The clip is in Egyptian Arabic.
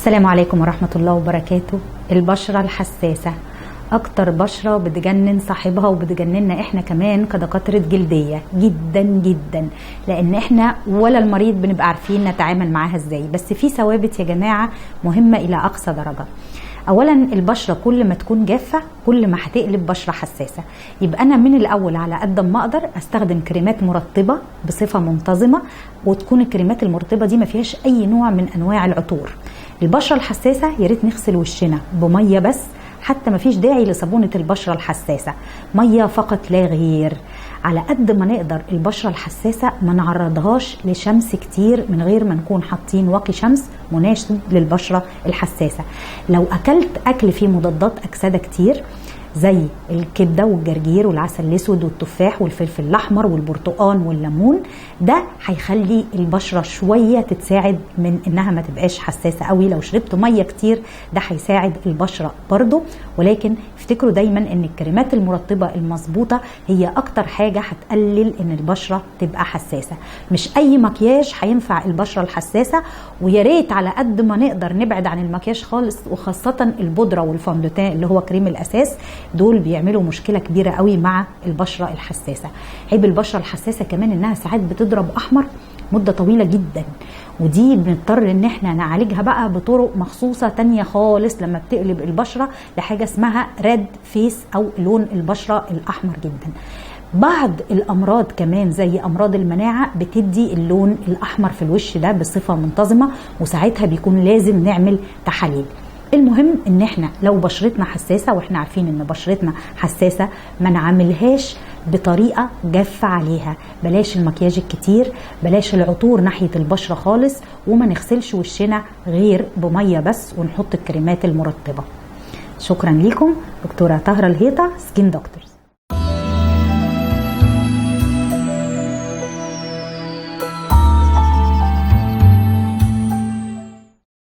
السلام عليكم ورحمة الله وبركاته. البشرة الحساسة أكتر بشرة بتجنن صاحبها وبتجننا إحنا كمان كدكاترة جلدية جدا جدا، لأن إحنا ولا المريض بنبقى عارفين نتعامل معاها إزاي. بس في ثوابت يا جماعة مهمة إلى أقصى درجة. اولا البشرة كل ما تكون جافة كل ما هتقلب بشره حساسة، يبقى انا من الاول على قد ما اقدر استخدم كريمات مرطبه بصفة منتظمة، وتكون الكريمات المرطبه دي ما فيهاش اي نوع من انواع العطور. البشرة الحساسة يا ريت نغسل وشنا بميه بس، حتى ما فيش داعي لصابونه البشرة الحساسة، مية فقط لا غير. على قد ما نقدر البشرة الحساسة ما نعرضهاش لشمس كتير من غير ما نكون حاطين واقي شمس مناسب للبشره الحساسة. لو اكلت اكل فيه مضادات اكسده كتير زي الكبده والجرجير والعسل الاسود والتفاح والفلفل الاحمر والبرتقال والليمون، ده هيخلي البشرة شوية تتساعد من انها ما تبقاش حساسة قوي. لو شربت مية كتير ده هيساعد البشرة برضو. ولكن افتكروا دايما ان الكريمات المرطبه المظبوطه هي اكتر حاجة هتقلل ان البشرة تبقى حساسة. مش اي مكياج هينفع البشرة الحساسة، ويا ريت على قد ما نقدر نبعد عن المكياج خالص، وخاصة البودره وال fond de teint اللي هو كريم الاساس، دول بيعملوا مشكلة كبيرة قوي مع البشرة الحساسة. عيب البشرة الحساسة كمان انها ساعات بتضرب احمر مده طويلة جدا، ودي بنضطر ان احنا نعالجها بقى بطرق مخصوصة تانية خالص لما بتقلب البشرة لحاجة اسمها red face او لون البشرة الاحمر جدا. بعض الامراض كمان زي امراض المناعة بتدي اللون الاحمر في الوش ده بصفة منتظمة، وساعتها بيكون لازم نعمل تحاليل. المهم ان احنا لو بشرتنا حساسة، واحنا عارفين ان بشرتنا حساسة، ما نعملهاش بطريقة جافة عليها، بلاش المكياج الكتير، بلاش العطور ناحية البشرة خالص، وما نغسلش وشنا غير بميه بس، ونحط الكريمات المرطبه. شكرا لكم. دكتورة طاهرة الهيطه، skin doctor.